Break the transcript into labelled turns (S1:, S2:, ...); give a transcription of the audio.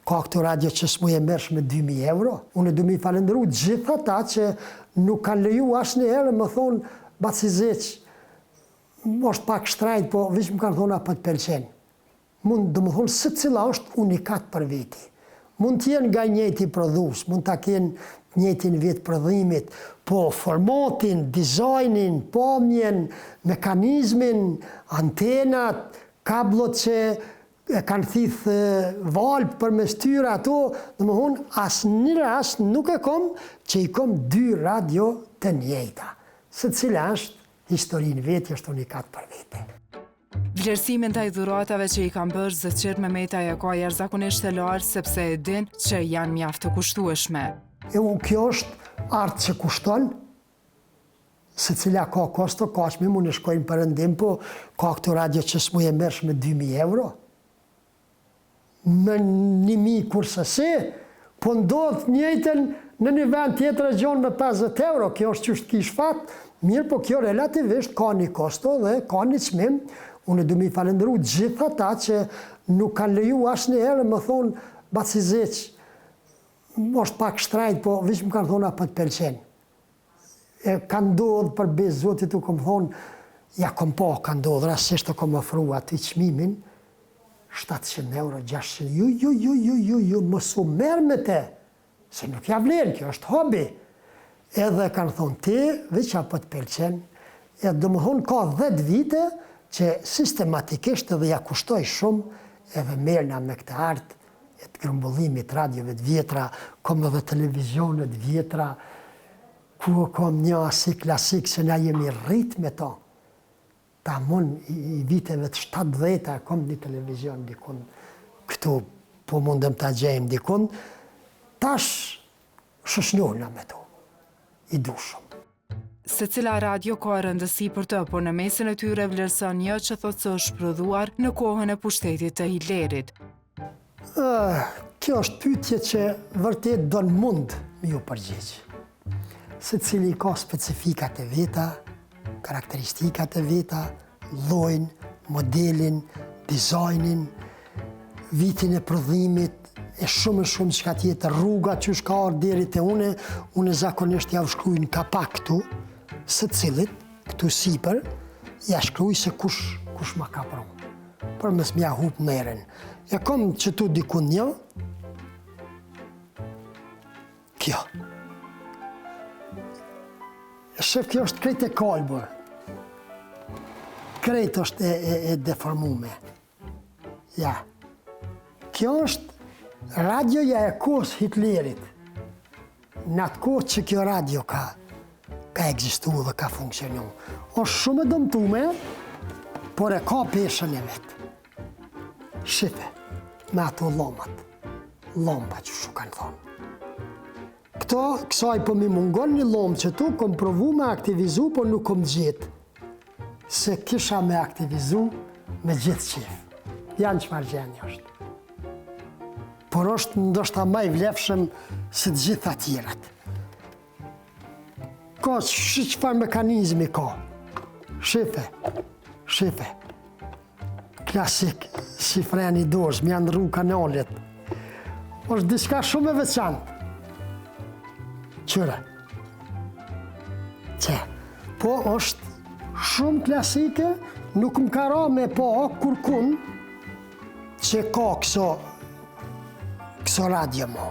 S1: Ka këtu radio që s'muj e merrsh me 2000 euro. Unë du me i falënderu gjithë ata që nuk kanë leju asnjëherë më thonë, Baci Zeq, është pak shtrajt, po veç më kanë thonë a po të pëlqen. Mund, domethonë, secila është unikat për veti. Mund të jenë nga i njëjti prodhues, mund ta kenë të njëjtin vit prodhimit, po formatin, dizajnin, pamjen, mekanizmin, antenat, kabllot që e kanë thith valët përmes tyre ato, domethonë, asnjë rast nuk e kom që i kom dy radio të njëjta. Secila është histori n'veti, është unikat për vete.
S2: Vlerësimin ndaj dhuratave që i kanë bërë Zeqir Mehmetaj e ka jashtëzakonisht të lartë sepse e din që janë mjaft të kushtueshme.
S1: E u kjo është art që kushton, secila ka kosto, ka çmim, unë shkoj në perëndim, po ka këtu radio që s'muj e merrsh me 2000 euro. Me 1000 kurrsesi, po ndodh njëjtën në një vend tjetër e gjon me 50 euro, kjo është qysh të kish fat, mirë po kjo relativisht ka një kosto dhe ka një çmim, unë du me i falënderu gjithë ata që nuk kanë leju asnjëherë më thonë, Baci Zeq, është pak shtrajt, po veç më kanë thonë a po të pëlqen. E ka ndodhë për besë Zotit u kom thonë, ja kom pa, ka ndodhë, rastësisht e kom ofru aty çmimin, 700 euro, 600, ju, ju, ju, ju, ju, ju, mos u merr me te, se nuk ja vlen, kjo është hobi. Edhe kanë thonë ti, veç a po të pëlqen, e domethonë ka 10 vite që sistematikisht edhe ja kushtoj shumë edhe merrna me këtë art, e të grumbullimit radiove të vjetra, kom edhe televizione të vjetra, ku kom një asi klasik se na jemi rrit me to. Tamon i viteve të 70-ta kom një televizion dikun këtu, po mundem ta gjejmë dikun, tash shoqnohna me to, i du shumë.
S2: Secila radio ka rëndësi për të, por në mesin e tyre vlerëson një që thotë se është prodhuar në kohën e pushtetit të Hitlerit.
S1: Kjo është pyetje që vërtet don mund me ju përgjigj. Secili ka specifikat e veta, karakteristikat e veta, llojin, modelin, dizajnin, vitin e prodhimit, e shumë e shumë çka tjetër, rruga qysh ka ardhë deri te une, une zakonisht ja u shkruj në kapak këtu, secilit, këtu sipër, ja shkruj se kush, kush ma ka pru, për mos m'ja hup nderin. Ja kom qëtu dikun një, Kjo. Shef, kjo është krejt e kalbur. Krejt është e, e, e deformume. Ja. Kjo është radioja e kohës Hitlerit. Në atë kohë që kjo radio ka, ka ekzistu dhe ka funksionu. është shumë e dëmtume, por e ka peshën e vet. Shife, me ato llomat, llomba që shu kanë thonë. Këto, kësaj po mi mungon një llomë qëtu, kom provu me aktivizu, po nuk kom gjetë, se kisha me aktivizu me gjithë qef. Ja në çfarë gjendje është. Por është ndoshta ma i vlefshëm se të gjitha tjerat. Ka, shi çfarë mekanizmi ka. Shife, shife. Klasik, si freni i dorës, me ja ndrru kanalet. është diçka shumë e veçantë. Qyre. Qe. Po është shumë klasike, nuk më ka ra me pa kurkun që ka këso, këso radio mo.